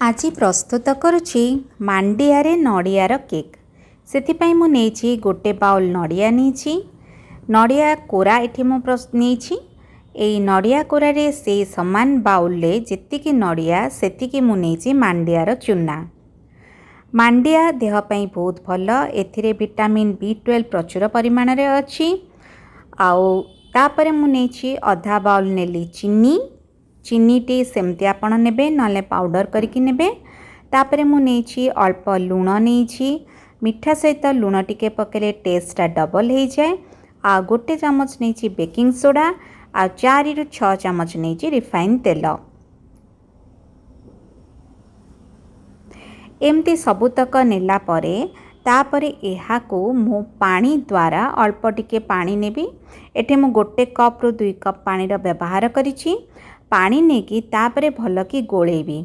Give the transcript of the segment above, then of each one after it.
ଆଜି ପ୍ରସ୍ତୁତ କରୁଛି ମାଣ୍ଡିଆରେ ନଡ଼ିଆର କେକ୍। ସେଥିପାଇଁ ମୁଁ ନେଇଛି ଗୋଟେ ବାଉଲ୍ ନଡ଼ିଆ ନେଇଛି, ନଡ଼ିଆ କୋରା ଏଠି ମୁଁ ନେଇଛି। ଏଇ ନଡ଼ିଆ କୋରାରେ ସେଇ ସମାନ ବାଉଲ୍ରେ ଯେତିକି ନଡ଼ିଆ ସେତିକି ମୁଁ ନେଇଛି ମାଣ୍ଡିଆର ଚୁନା। ମାଣ୍ଡିଆ ଦେହ ପାଇଁ ବହୁତ ଭଲ, ଏଥିରେ ଭିଟାମିନ୍ ବି12 ପ୍ରଚୁର ପରିମାଣରେ ଅଛି। ଆଉ ତାପରେ ମୁଁ ନେଇଛି ଅଧା ବାଉଲ୍ ନେଲି ଚିନି। ଚିନିଟି ସେମିତି ଆପଣ ନେବେ, ନହେଲେ ପାଉଡ଼ର କରିକି ନେବେ। ତାପରେ ମୁଁ ନେଇଛି ଅଳ୍ପ ଲୁଣ ନେଇଛି। ମିଠା ସହିତ ଲୁଣ ଟିକେ ପକାଇଲେ ଟେଷ୍ଟଟା ଡବଲ୍ ହେଇଯାଏ। ଆଉ ଗୋଟେ ଚାମଚ ନେଇଛି ବେକିଂ ସୋଡ଼ା, ଆଉ 4ରୁ 6 ଚାମଚ ନେଇଛି ରିଫାଇନ୍ ତେଲ। ଏମିତି ସବୁତକ ନେଲା ପରେ ତାପରେ ଏହାକୁ ମୁଁ ପାଣି ଦ୍ୱାରା ଅଳ୍ପ ଟିକେ ପାଣି ନେବି। ଏଠି ମୁଁ ଗୋଟେ କପ୍ରୁ 2 କପ୍ ପାଣିର ବ୍ୟବହାର କରିଛି। ପାଣି ନେଇକି ତାପରେ ଭଲକି ଗୋଳେଇବି।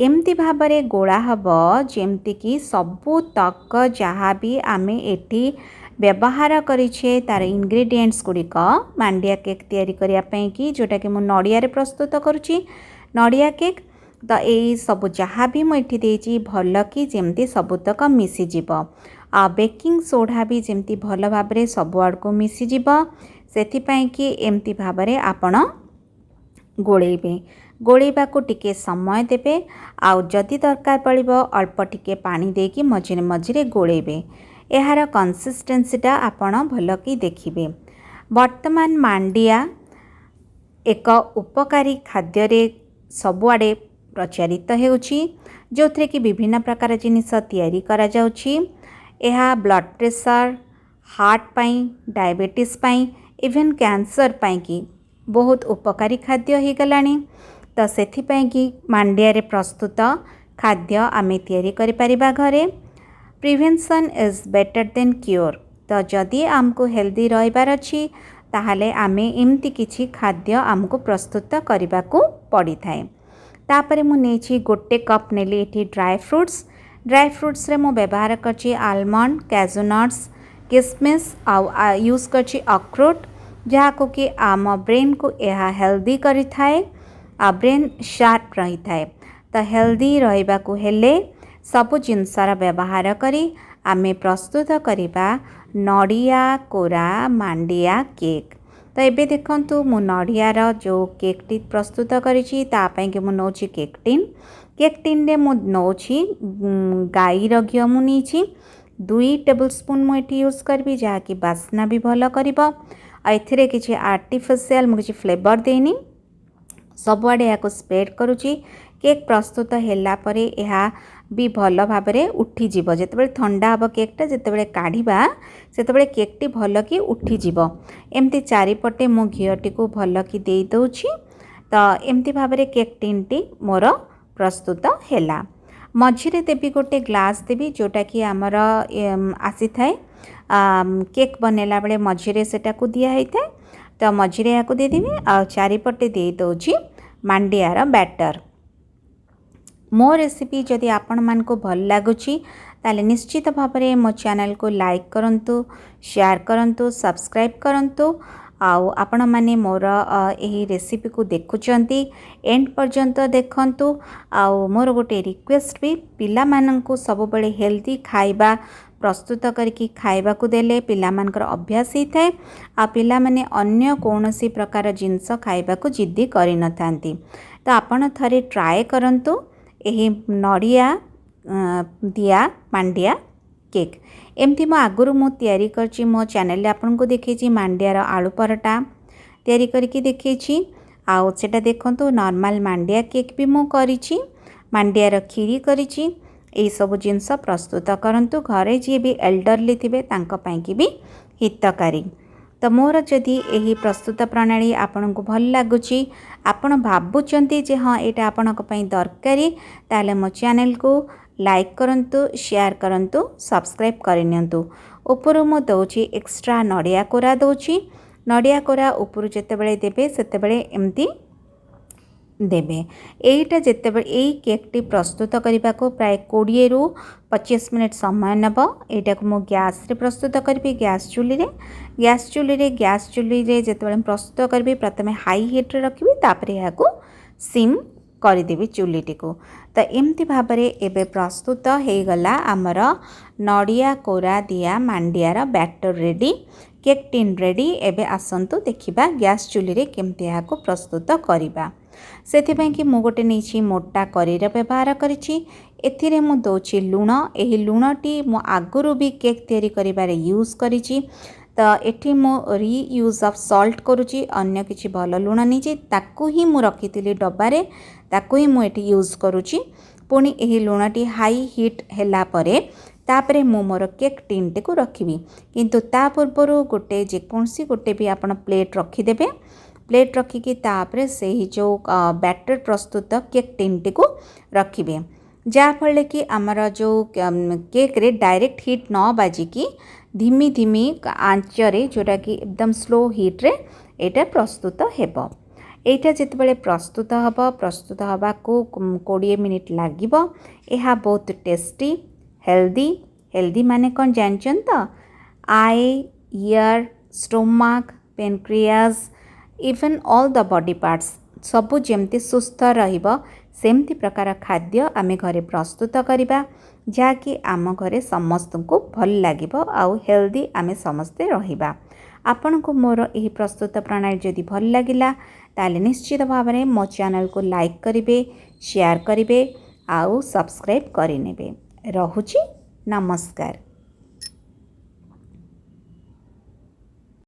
ଏମିତି ଭାବରେ ଗୋଳା ହେବ ଯେମିତିକି ସବୁତକ ଯାହା ବି ଆମେ ଏଠି ବ୍ୟବହାର କରିଛେ ତା'ର ଇନଗ୍ରିଡ଼ିଏଣ୍ଟସ୍ ଗୁଡ଼ିକ ମାଣ୍ଡିଆ କେକ୍ ତିଆରି କରିବା ପାଇଁକି, ଯେଉଁଟାକି ମୁଁ ନଡ଼ିଆରେ ପ୍ରସ୍ତୁତ କରୁଛି ନଡ଼ିଆ କେକ୍, ତ ଏଇ ସବୁ ଯାହା ବି ମୁଁ ଏଠି ଦେଇଛି ଭଲକି ଯେମିତି ସବୁତକ ମିଶିଯିବ। ଆଉ ବେକିଂ ସୋଢ଼ା ବି ଯେମିତି ଭଲ ଭାବରେ ସବୁଆଡ଼କୁ ମିଶିଯିବ, ସେଥିପାଇଁକି ଏମିତି ଭାବରେ ଆପଣ ଗୋଳେଇବେ। ଗୋଳେଇବାକୁ ଟିକେ ସମୟ ଦେବେ, ଆଉ ଯଦି ଦରକାର ପଡ଼ିବ ଅଳ୍ପ ଟିକେ ପାଣି ଦେଇକି ମଝିରେ ମଝିରେ ଗୋଳେଇବେ। ଏହାର କନସିଷ୍ଟେନ୍ସିଟା ଆପଣ ଭଲକି ଦେଖିବେ। ବର୍ତ୍ତମାନ ମାଣ୍ଡିଆ ଏକ ଉପକାରୀ ଖାଦ୍ୟରେ ସବୁଆଡ଼େ ପ୍ରଚାରିତ ହେଉଛି, ଯେଉଁଥିରେ କି ବିଭିନ୍ନ ପ୍ରକାର ଜିନିଷ ତିଆରି କରାଯାଉଛି। ଏହା ବ୍ଲଡ଼ ପ୍ରେସର, ହାର୍ଟ ପାଇଁ, ଡାଇବେଟିସ୍ ପାଇଁ, ଇଭେନ୍ କ୍ୟାନ୍ସର ପାଇଁକି ବହୁତ ଉପକାରୀ ଖାଦ୍ୟ ହେଇଗଲାଣି। ତ ସେଥିପାଇଁକି ମାଣ୍ଡିଆରେ ପ୍ରସ୍ତୁତ ଖାଦ୍ୟ ଆମେ ତିଆରି କରିପାରିବା ଘରେ। Prevention is better than cure. ତ ଯଦି ଆମକୁ ହେଲ୍ଦି ରହିବାର ଅଛି, ତାହେଲେ ଆମେ ଏମିତି କିଛି ଖାଦ୍ୟ ଆମକୁ ପ୍ରସ୍ତୁତ କରିବାକୁ ପଡ଼ିଥାଏ। ତାପରେ ମୁଁ ନେଇଛି ଗୋଟେ କପ୍ ନେଲି ଏଠି ଡ୍ରାଏ ଫ୍ରୁଟ୍ସ। ଡ୍ରାଏ ଫ୍ରୁଟ୍ସରେ ମୁଁ ବ୍ୟବହାର କରିଛି ଆଲମଣ୍ଡ, କ୍ୟାଜୁ ନଟ୍ସ, କିସମିସ୍ ଆଉ ୟୁଜ୍ କରିଛି ଅଖରୋଟ, ଯାହାକୁ କି ଆମ ବ୍ରେନ୍କୁ ଏହା ହେଲ୍ଦି କରିଥାଏ ଆଉ ବ୍ରେନ୍ ସାର୍ପ ରହିଥାଏ। ତ ହେଲ୍ଦି ରହିବାକୁ ହେଲେ ସବୁ ଜିନିଷର ବ୍ୟବହାର କରି ଆମେ ପ୍ରସ୍ତୁତ କରିବା ନଡ଼ିଆ କୋରା ମାଣ୍ଡିଆ କେକ୍। ତ ଏବେ ଦେଖନ୍ତୁ, ମୁଁ ନଡ଼ିଆର ଯେଉଁ କେକ୍ଟି ପ୍ରସ୍ତୁତ କରିଛି ତା ପାଇଁକି ମୁଁ ନେଉଛି କେକ୍ ଟିନ୍। କେକ୍ ଟିନ୍ରେ ମୁଁ ନେଉଛି ଗାଈର ଘିଅ। ମୁଁ ନେଇଛି 2 ଟେବୁଲ୍ ସ୍ପୁନ୍ ମୁଁ ଏଠି ୟୁଜ୍ କରିବି, ଯାହାକି ବାସ୍ନା ବି ଭଲ କରିବ। ଆଉ ଏଥିରେ କିଛି ଆର୍ଟିଫିସିଆଲ୍ ମୁଁ କିଛି ଫ୍ଲେଭର୍ ଦେଇନି। ସବୁଆଡ଼େ ଏହାକୁ ସ୍ପ୍ରେଡ଼୍ କରୁଛି। କେକ୍ ପ୍ରସ୍ତୁତ ହେଲା ପରେ ଏହା ବି ଭଲ ଭାବରେ ଉଠିଯିବ। ଯେତେବେଳେ ଥଣ୍ଡା ହେବ କେକ୍ଟା, ଯେତେବେଳେ କାଢ଼ିବା ସେତେବେଳେ କେକ୍ଟି ଭଲକି ଉଠିଯିବ। ଏମିତି ଚାରିପଟେ ମୁଁ ଘିଅଟିକୁ ଭଲକି ଦେଇଦେଉଛି। ତ ଏମିତି ଭାବରେ କେକ୍ ଟିନ୍ଟି ମୋର ପ୍ରସ୍ତୁତ ହେଲା। ମଝିରେ ଦେବି ଗୋଟେ ଗ୍ଲାସ୍ ଦେବି, ଯେଉଁଟାକି ଆମର ଆସିଥାଏ କେକ୍ ବନେଇଲା ବେଳେ, ମଝିରେ ସେଟାକୁ ଦିଆହେଇଥାଏ। ତ ମଝିରେ ଏହାକୁ ଦେଇଦେବି ଆଉ ଚାରିପଟେ ଦେଇଦେଉଛି ମାଣ୍ଡିଆର ବ୍ୟାଟର୍। ମୋ ରେସିପି ଯଦି ଆପଣମାନଙ୍କୁ ଭଲ ଲାଗୁଛି, ତାହେଲେ ନିଶ୍ଚିତ ଭାବରେ ମୋ ଚ୍ୟାନେଲକୁ ଲାଇକ୍ କରନ୍ତୁ, ସେୟାର କରନ୍ତୁ, ସବସ୍କ୍ରାଇବ୍ କରନ୍ତୁ। ଆଉ ଆପଣମାନେ ମୋର ଏହି ରେସିପିକୁ ଦେଖୁଛନ୍ତି, ଏଣ୍ଡ ପର୍ଯ୍ୟନ୍ତ ଦେଖନ୍ତୁ। ଆଉ ମୋର ଗୋଟେ ରିକ୍ୱେଷ୍ଟ ବି, ପିଲାମାନଙ୍କୁ ସବୁବେଳେ ହେଲ୍ଦି ଖାଇବା ପ୍ରସ୍ତୁତ କରିକି ଖାଇବାକୁ ଦେଲେ ପିଲାମାନଙ୍କର ଅଭ୍ୟାସ ହେଇଥାଏ, ଆଉ ପିଲାମାନେ ଅନ୍ୟ କୌଣସି ପ୍ରକାର ଜିନିଷ ଖାଇବାକୁ ଜିଦ୍ଦି କରିନଥାନ୍ତି। ତ ଆପଣ ଥରେ ଟ୍ରାଏ କରନ୍ତୁ ଏହି ନଡ଼ିଆ ଦିଆ ମାଣ୍ଡିଆ କେକ୍। ଏମିତି ମୁଁ ଆଗରୁ ମୁଁ ତିଆରି କରିଛି, ମୋ ଚ୍ୟାନେଲରେ ଆପଣଙ୍କୁ ଦେଖେଇଛି। ମାଣ୍ଡିଆର ଆଳୁ ପରଟା ତିଆରି କରିକି ଦେଖେଇଛି, ଆଉ ସେଇଟା ଦେଖନ୍ତୁ। ନର୍ମାଲ୍ ମାଣ୍ଡିଆ କେକ୍ ବି ମୁଁ କରିଛି, ମାଣ୍ଡିଆର କ୍ଷୀରି କରିଛି। ଏଇସବୁ ଜିନିଷ ପ୍ରସ୍ତୁତ କରନ୍ତୁ ଘରେ, ଯିଏ ବି ଏଲ୍ଡରଲି ଥିବେ ତାଙ୍କ ପାଇଁକି ବି ହିତକାରୀ। ତ ମୋର ଯଦି ଏହି ପ୍ରସ୍ତୁତ ପ୍ରଣାଳୀ ଆପଣଙ୍କୁ ଭଲ ଲାଗୁଛି, ଆପଣ ଭାବୁଛନ୍ତି ଯେ ହଁ ଏଇଟା ଆପଣଙ୍କ ପାଇଁ ଦରକାରୀ, ତାହେଲେ ମୋ ଚ୍ୟାନେଲକୁ ଲାଇକ୍ କରନ୍ତୁ, ସେୟାର କରନ୍ତୁ, ସବସ୍କ୍ରାଇବ୍ କରିନିଅନ୍ତୁ। ଉପରୁ ମୁଁ ଦେଉଛି ଏକ୍ସଟ୍ରା ନଡ଼ିଆ କୋରା ଦେଉଛି। ନଡ଼ିଆ କୋରା ଉପରୁ ଯେତେବେଳେ ଦେବେ ସେତେବେଳେ ଏମିତି ଦେବେ। ଏଇଟା ଯେତେବେଳେ ଏଇ କେକ୍ଟି ପ୍ରସ୍ତୁତ କରିବାକୁ ପ୍ରାୟ 20ରୁ 25 ମିନିଟ୍ ସମୟ ନେବ। ଏଇଟାକୁ ମୁଁ ଗ୍ୟାସ୍ରେ ପ୍ରସ୍ତୁତ କରିବି, ଗ୍ୟାସ୍ ଚୁଲିରେ। ଗ୍ୟାସ୍ ଚୁଲିରେ ଯେତେବେଳେ ମୁଁ ପ୍ରସ୍ତୁତ କରିବି, ପ୍ରଥମେ ହାଇ ହିଟ୍ରେ ରଖିବି, ତାପରେ ଏହାକୁ ସିମ୍ କରିଦେବି ଚୁଲିଟିକୁ। ତ ଏମିତି ଭାବରେ ଏବେ ପ୍ରସ୍ତୁତ ହେଇଗଲା ଆମର ନଡ଼ିଆ କୋରା ଦିଆ ମାଣ୍ଡିଆର batter ready, cake tin ready. ଏବେ ଆସନ୍ତୁ ଦେଖିବା ଗ୍ୟାସ୍ ଚୁଲିରେ କେମିତି ଏହାକୁ ପ୍ରସ୍ତୁତ କରିବା। ସେଥିପାଇଁ କି ମୁଁ ଗୋଟେ ନେଇଛି ମୋଟା କରେଇର ବ୍ୟବହାର କରିଛି। ଏଥିରେ ମୁଁ ଦେଉଛି ଲୁଣ। ଏହି ଲୁଣଟି ମୁଁ ଆଗରୁ ବି କେକ୍ ତିଆରି କରିବାରେ ୟୁଜ୍ କରିଛି, ତ ଏଠି ମୁଁ ରିୟୁଜ୍ ଅଫ୍ ସଲ୍ଟ କରୁଛି। ଅନ୍ୟ କିଛି ଭଲ ଲୁଣ ନେଇଛି, ତାକୁ ହିଁ ମୁଁ ରଖିଥିଲି ଡବାରେ, ତାକୁ ହିଁ ମୁଁ ଏଠି ୟୁଜ୍ କରୁଛି। ପୁଣି ଏହି ଲୁଣଟି ହାଇ ହିଟ୍ ହେଲା ପରେ ତାପରେ ମୁଁ ମୋର କେକ୍ ଟିନ୍ଟିକୁ ରଖିବି। କିନ୍ତୁ ତା ପୂର୍ବରୁ ଗୋଟେ ଯେକୌଣସି ଗୋଟେ ବି ଆପଣ ପ୍ଲେଟ୍ ରଖିଦେବେ। ପ୍ଲେଟ୍ ରଖିକି ତାପରେ ସେହି ଯେଉଁ ବ୍ୟାଟର୍ ପ୍ରସ୍ତୁତ କେକ୍ ଟିନ୍ଟିକୁ ରଖିବେ, ଯାହାଫଳରେ କି ଆମର ଯେଉଁ କେକ୍ରେ ଡାଇରେକ୍ଟ ହିଟ୍ ନ ବାଜିକି ଧିମି ଧିମି ଆଞ୍ଚରେ, ଯେଉଁଟାକି ଏକଦମ ସ୍ଲୋ ହିଟ୍ରେ ଏଇଟା ପ୍ରସ୍ତୁତ ହେବ। ଏଇଟା ଯେତେବେଳେ ପ୍ରସ୍ତୁତ ହେବ, ପ୍ରସ୍ତୁତ ହେବାକୁ 20 ମିନିଟ୍ ଲାଗିବ। ଏହା ବହୁତ ଟେଷ୍ଟି, ହେଲ୍ଦି। ହେଲ୍ଦି ମାନେ କ'ଣ ଜାଣିଛନ୍ତି ତ? Eye, ear, stomach, pancreas, even all the body parts ସବୁ ଯେମିତି ସୁସ୍ଥ ରହିବ, ସେମିତି ପ୍ରକାର ଖାଦ୍ୟ ଆମେ ଘରେ ପ୍ରସ୍ତୁତ କରିବା, ଯାହାକି ଆମ ଘରେ ସମସ୍ତଙ୍କୁ ଭଲ ଲାଗିବ ଆଉ ହେଲ୍ଦି ଆମେ ସମସ୍ତେ ରହିବା। ଆପଣଙ୍କୁ ମୋର ଏହି ପ୍ରସ୍ତୁତ ପ୍ରଣାଳୀ ଯଦି ଭଲ ଲାଗିଲା, ତାହେଲେ ନିଶ୍ଚିତ ଭାବରେ ମୋ ଚ୍ୟାନେଲକୁ ଲାଇକ୍ କରିବେ, ସେୟାର କରିବେ ଆଉ ସବସ୍କ୍ରାଇବ୍ କରିନେବେ। ରହୁଛି, ନମସ୍କାର।